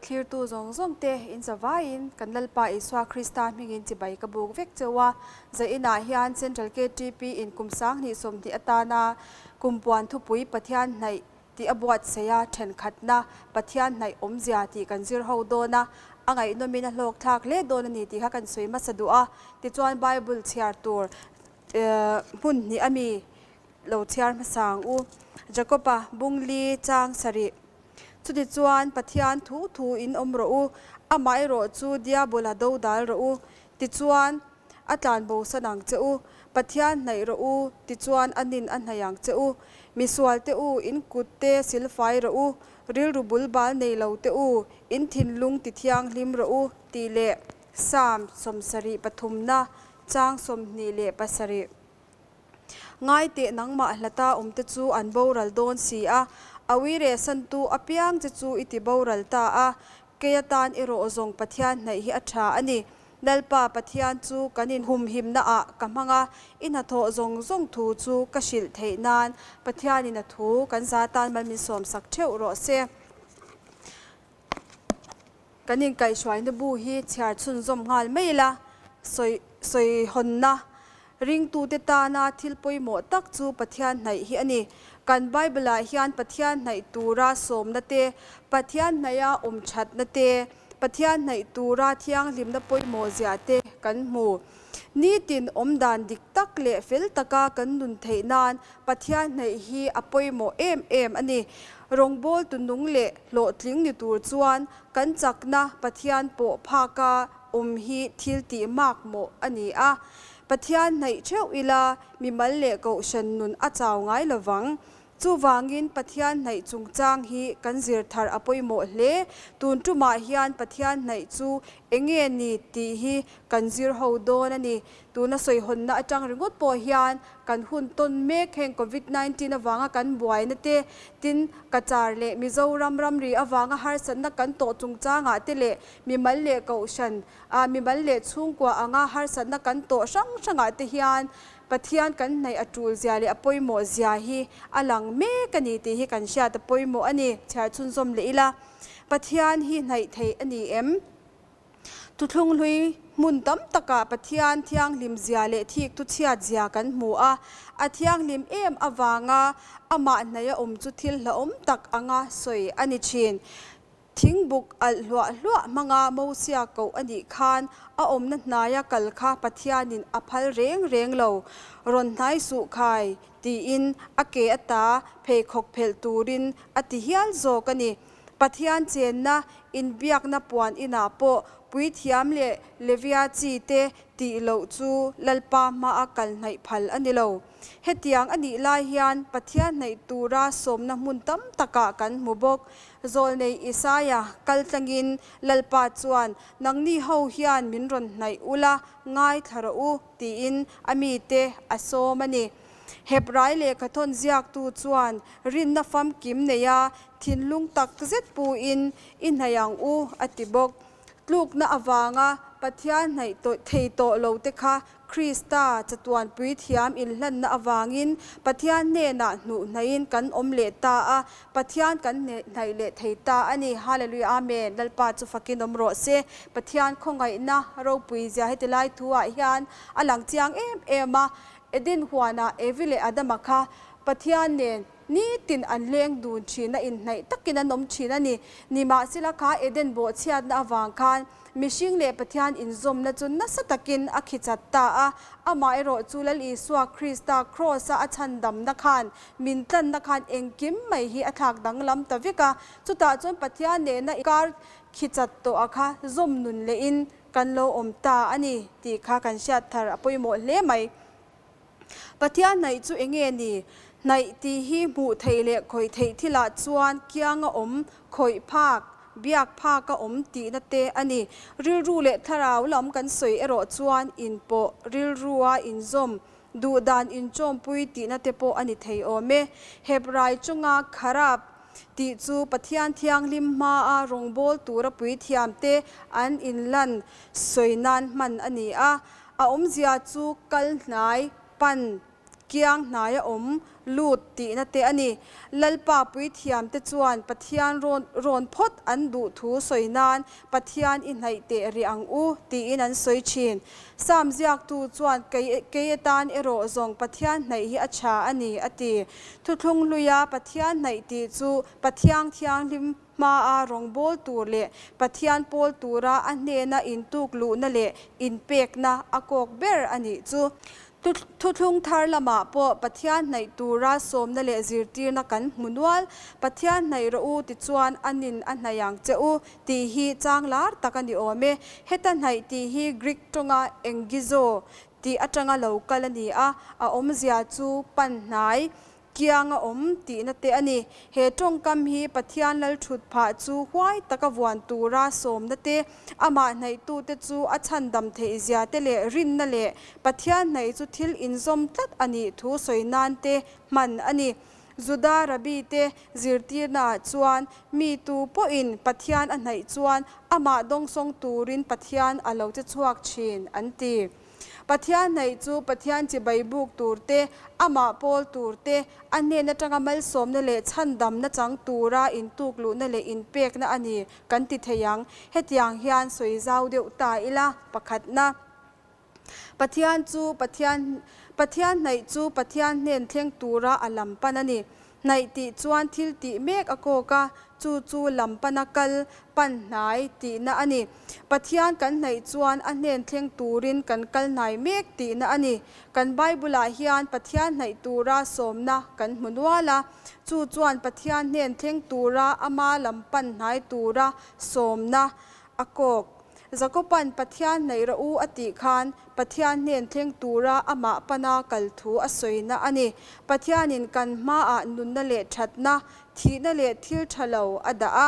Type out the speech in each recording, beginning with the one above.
Thlirtu zawng zawng te in zavaiin kan Lalpa Isua Krista hmingin chibai ka buk vek cheu a. Zainah hian Central KTP in kum 2020 atana kumpuan thupui Pathian hnaih tih a buatsaih a, thenkhatna Pathian hnaih awmzia tih kan zir ho dawn a, a ngaihnawmin a hlawk thlak hle dawn a ni tih kha kan sawi hmasa duh a. Tichuan Bible chhiar tur hmun hnih a mi lo chhiar hmasa ang u. Jakob-a bungli chang sarih. Chutichuan Pathian thu thu in awm rawh u, amaherawh chu Diabola do dal rawh u, tichuan a tlan bosan ang che u. Pathian hnaih rawh u, tichuan a nin a hnaih ang che u. Misual te u, in kut te silfai rawh u, rilru bul bal nei lo te u, in thinlung ti thianghlim rawh u, tih leh Psalm 73 chang 27. Ngai teh nangmah hlata awmte chu an boral dawn si a, a uire santu apiang che chu i ti boral ta a, kei atan erawh zawng Pathian hnaih hi a tha a ni. Lalpa Pathian chu kan inhumhimna ah ka hmang a, i hnathawh zawng zawng thu chu ka hrilh theih nan Pathianin a thu kan za tan mal min sawmsak theuh rawh se. Kan inkaihhruaina bu hi chhiar chhunzawm nghal mai ila, sawi sawihawnna ringtute tana thil pawimawh tak chu Pathian hnaih hi a ni. Kan Bible-ah hian Pathian hnaih tura sawmna te, Pathian hnaiha awm thatna te, Pathian hnaih tura thianghlimna pawimawh zia te kan hmu. Nitin awm dan dik tak leh fel taka kan nun theih nan Pathian hnaih hi a pawimawh em em a ni. Rawngbawl tu nung leh hlawhtling ni tur chuan kan chakna Pathian pawh phaka awm hi thil tih makmawh a ni a. Pathian hnaih theuh ila mimal leh kohhran nun a chau ngai lovang. Chuvangin Pathian hnaih chungchang hi kan zir thar a pawimawh hle. Tun tumah hian Pathian hnaih chu enge ni tih hi kan zir ho dawn a ni. Tuna sawihawnna atang ringawt pawh hian kan hun tawn mek heng Covid 19 avanga kan buaina te, tin Cachar leh Mizoram ramri avanga harsatna kan tawh chungchangah te leh mimal leh kohhran ah mimal leh chhungkua anga harsatna kan tawh hrang hrangah te hian Pathian kan hnaih a tul zia leh a pawimawh zia hi a lang mek a ni tih hi kan hriat a pawimawh a ni. Chhiar chhunzawm leh ila, Pathian hi hnaih theih a ni em? Thuthlung hlui hmun tam takah Pathian thianghlim zia leh thik thu chhiat zia kan hmu a, a thianghlim em avanga amah hnaih a awm chu thil hlauhawm tak anga sawi a ni thin. Thingbuk alh hluah hluah hmanga Mosia koh a nih khan a awmna hnaia kal kha Pathianin a phal reng reng lo. Rawn hnai suh khai, tiin a ke ata pheikhawk phelh turin a ti hial zawk a ni. Pathian chenna inbiakna puan inah pawh puithiam leh Levia chi te tih loh chu Lalpa hmaa kal hnaih phal a ni lo. Hetiang a nih lai hian Pathian hnaih tura sawmna hmun tam takah kan hmu bawk. Zawlnei Isaia kal tlangin Lalpa chuan, Nangni ho hian min rawn hnaih ula, ngaithla rawh u, tiin a mite a sawm a ni. Hebrai lehkhathawn ziaktu chuan rinna famkim neia thinlung tak zet puin i hnaih ang u, a ti bawk. Tlukna avanga Pathian hnaih thei tawh lo te kha Krista chatuan puithiam inhlanna avangin Pathian hnenah hnuh hnaihin kan awm leh ta a, Pathian kan hnaih leh thei ta a ni. Hallelujah Amen. Lalpa chu fakin awm rawh se. Pathian khawngaihna ropui zia heti lai thu ah hian a lang chiang em em a. Eden huanah Evi leh Adama kha Pathian nen nitin an leng dun thin a, inhnaih takin an awm thin a ni. Nimahsela kha Eden bawhchhiatna avang khan Mihring leh Pathian inzawmna chu nasa takin a khichat ta a, amaherawh chu Lal Isua Krista Kraws-a a chhandamna khan min tlanna khan engkim mai hi a thlak danglam ta vek a, chutah chuan Pathian nena kar khichat tawh a kha zawm nun lehin kan lo awm ta a ni tih kha kan hriat thar a pawimawh hle mai. Pathian hnaih chu enge ni? Hnaih tih hi hmuh theih leh khawih theih thilah chuan kianga awm, khawih phak, biak phaka awm tihna te a ni. Rilru leh thlarau lam kan sawi erawh chuan inpawh, rilrua inzawm, duhdan inchawmpui tihna te pawh a ni thei awm e. Hebrai chunga kharap tih chu Pathian thianghlim hmaa rawngbâwl tura puithiamte an inlan sawi nan hman a ni a. A awmzia chu kal hnai, pan, Kiang hnaia awm, lut tihna te a ni. Lalpa puithiamte chuan Pathian rawn rawn phawt an duh thu sawi nan Pathian i hnaih teh rih ang u tiin an sawi thin. Sam ziaktu chuan kei kei atan erawh zawng Pathian hnaih hi a tha a ni a ti. Thuthlung hluia Pathian hnaih tih chu Pathiang thianghlim hmaa rawngbâwl tûr leh Pathian pâwl tûra a hnêna intuk luhna leh inpêkna a kâwk ber a nih chu. Thuthlung thar lamah pawh Pathian hnaih tûra sâwmna leh zirtîrna kan hmu nual. Pathian hnaih rawh u tichuan a nin a hnaih ang che u tih hi chang lâr tak a ni awm e. Heta hnaih tih hi Greek tawnga engizo tih aṭanga lo kal a ni a, a awmzia chu pan hnai, Kiang a awm tihna te a ni. He tawngkam hi Pathian lal thut phah chu huai taka vuan tura sawmna te, amah hnaihtute chu a chhandam theih zia te leh rinna leh Pathian hnaih chu thil inzawm tlat a nih thu sawi nan te hman a ni. Juda Rabbi te zirtirnaah chuan mi tu pawhin Pathian a hnaih chuan amah dawngsawng turin Pathian a lo che chhuak thin an ti. Pathian hnaih chu Pathian chibai buk tur te, amah pawl tur te, a hnen atanga malsawmna leh chhandamna chang tura intukluhna leh inpekna a ni kan ti thei ang. Hetiang hian sawi zau deuh ta ila, pakhatna, Pathian chu Pathian Pathian hnaih chu Pathian hnen thleng tura a lam pan a ni. Hnaih tih chuan thil tih mek a kawk a, chu chu lam pana kal, pan hnai tihna a ni. Pathian kan hnaih chuan a hnen thleng turin kan kal hnai mek tihna a ni. Kan Bible-ah hian Pathian hnaih tura sawmna kan hmu nual a, chu chuan Pathian hnen thleng tura ama lam pan hnai tura sawmna a kawk. Jakoban Pathian hnaih rawh u a tih khan Pathian hnen thleng tura amah pana kal thu a sawina a ni. Pathianin kan hmaah nunna leh thatna, thihna leh thil tha lo a dah a.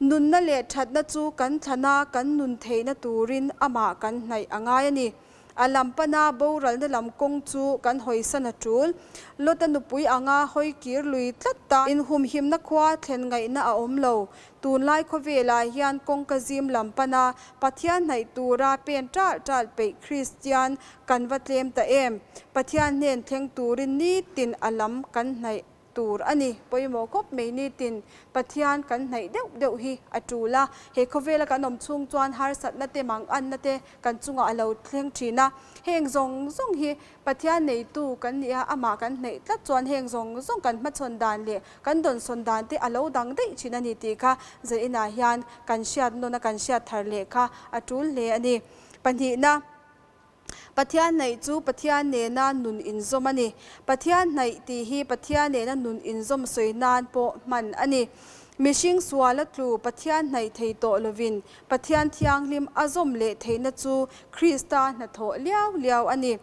Nunna leh thatna chu kan thlana kan nun theihna turin amah kan hnaih a ngai a ni. A lam pana boralna lam kawng chu kan hawisan a tul. Lota nupui anga hawi kir lui tlat ta. Inhumhimna khua thlen ngaihna a awm lo. Tunlai khawvelah hian kawngka zim lam pana Pathian hnaih tura pen ṭalh ṭalh peih Kristian kan va tlem ta em? Pathian hnen thleng turin nitin a lam kan hnaih tur a ni. Pawimawh khawp mai nitin Pathian kan hnaih deuh deuh hi a tul a, he khawvela kan awm chhung chuan harsatna te manganna te kan chungah a lo thleng thin a, heng zawng zawng hi Pathian neitu kan nih a, amah kan hnaih tlat chuan heng zawng zawng kan hmachhawn dan leh kan dawnsawn dan te a lo dang daih thin a ni tih kha zaninah hian kan hriat nawn a, kan hriat thar leh kha a tul hle a ni. Pahnihna. Pathian hnaih chu Pathian nena nun inzawm a ni. Pathian hnaih tih hi Pathian nena nun inzawm sawi nan pawh hman a ni. Mihring suala tlu Pathian hnaih thei tawh lovin Pathian thianghlim a zawm leh theihna chu Krista hnathawh liau liau a ni.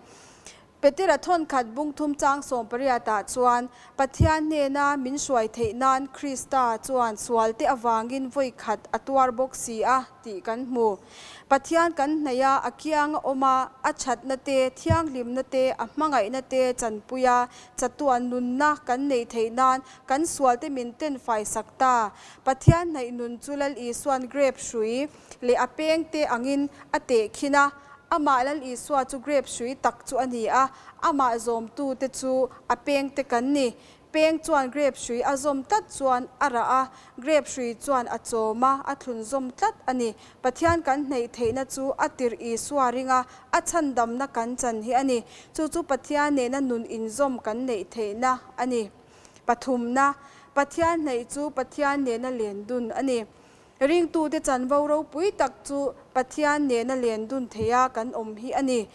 Petera thawnkhat bungthum chang sawmpariatah chuan Pathian hnena min hruai theih nan Krista chuan sualte avangin vawi khat a tuar bawk si a tih kan hmu. Pathian kan hnaih a, a kiang a awm a, a thatna te, thianghlimna te, a hmangaihna te chanpui a, chatuan nunna kan neih theih nan kan sualte min ten faisak ta. Pathian hnaih nun chu Lal Isua'n grape hrui leh a peng te angin a tehkhin a, amah Lal Isua chu grape hrui tak chu a ni a, amah zawmtute chu a peng te kan ni. Peng chuan grape hrui a zawm tlat chuan a rah a, grape hrui chuan a chawm a, a thlun zawm tlat a ni. Pathian kan hneih theihna chu a tirh Isua ringa a chhandamna kan chan hi a ni. Chu chu Pathian nena nun inzawm kan neih theihna a ni. Pathumna, Pathian hneih chu Pathian nena len dun a ni. Ringtute chanvo ropui tak chu Pathian nena len dun theia kan awm hi a ni.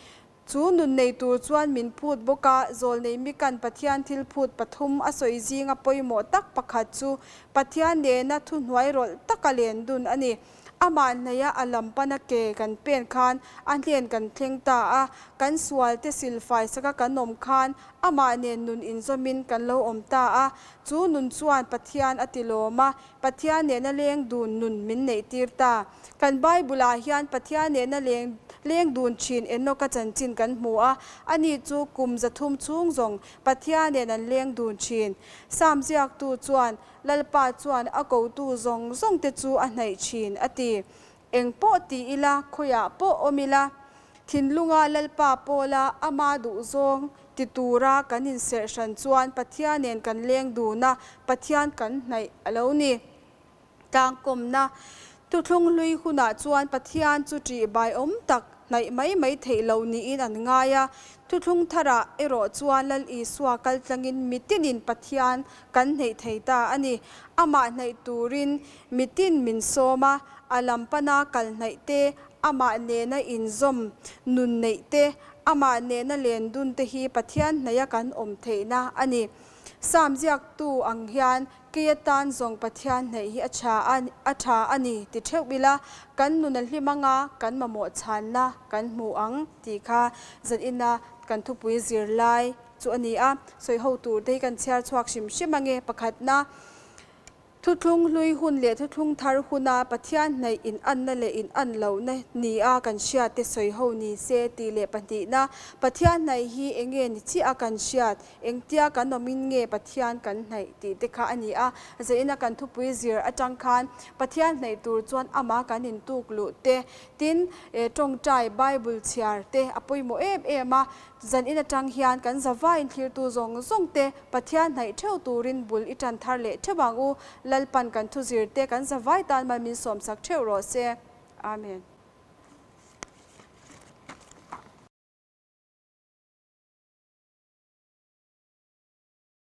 Chu nun nei tur chuan min phut bawk a, zawlnei mikan Pathian thil phut pathum a sawi zinga pawimawh tak pakhat chu Pathian nena thuhnuai rawlh taka len dun a ni. Amah hnaia a lam pana ke kan pen khan a hnen kan thleng ta a, kan sualte silfai saka kan awm khan amah nen nun inzawmin kan lo awm ta a, chu nun chuan Pathian a ti lawm a, Pathian nena leng dun nun min neih tir ta. Kan Bible ah hian Pathian nena leng leng dun thin Enoch-a chanchin kan hmu a, ani chu kum 300 chhung zawng Pathian nen an leng dun thin. Psalm ziaktu chuan, Lalpa chuan a kotu zawng zawng te chu a hnaih thin, a ti. Eng pawh ti ila, khawiah pawh awm ila, thinlunga Lalpa pawla ama duhzawng. ti tura kan inserh hran chuan Pathian nen kan leng dun a, Pathian kan hnaih a lo ni. Tlangkawmna Thuthlung hlui hunah chuan Pathian chu ṭih baiawm tak hnaih mai mai theih lo niin an ngai a. Thuthlung tharah erawh chuan Lal Isua kal tlangin mitinin Pathian kan hneih thei ta a ni. Amah hnaih turin mitin min sawm a, a lam pana kal hnaih te, amah nena inzawm nun neih te, amah nena len dun te hi Pathian hnaiha kan awm theihna a ni. Sam ziaktu ang hian Kei atan zawng Pathian hnaih hi a tha a, a tha a ni ti theuh ila, kan nun a hlim anga kan mamawh chhanna kan hmu ang tih kha zanina kan thupui zirlai chu a ni a. Sawi ho tur te hi kan chhiar chhuak hrim hrim ange. Pakhatna, Thuthlung hlui hun leh thuthlung thar huna Pathian hnaih inanna leh inan lohna nia kan hriat te sawi ho ni se tih leh pahnihna, Pathian hnaih hi enge ni chiah a kan hriat? Engtia kan awmin nge Pathian kan hnaih tih te kha a ni a, zaina kan thupui zir atang khan Pathian hnaih tur chuan amah kan intuk luh te, tin tawngtai, Bible chhiar te a pawimawh em em a, zanin atang hian kan zavaiin thlirtu zawng zawng te Pathian hnaih theuh turin bul i tan thar leh theuh ang u, Lalpan kan thuzir te kan zavai tan mal min sawmsak theuh rawh se. Amen.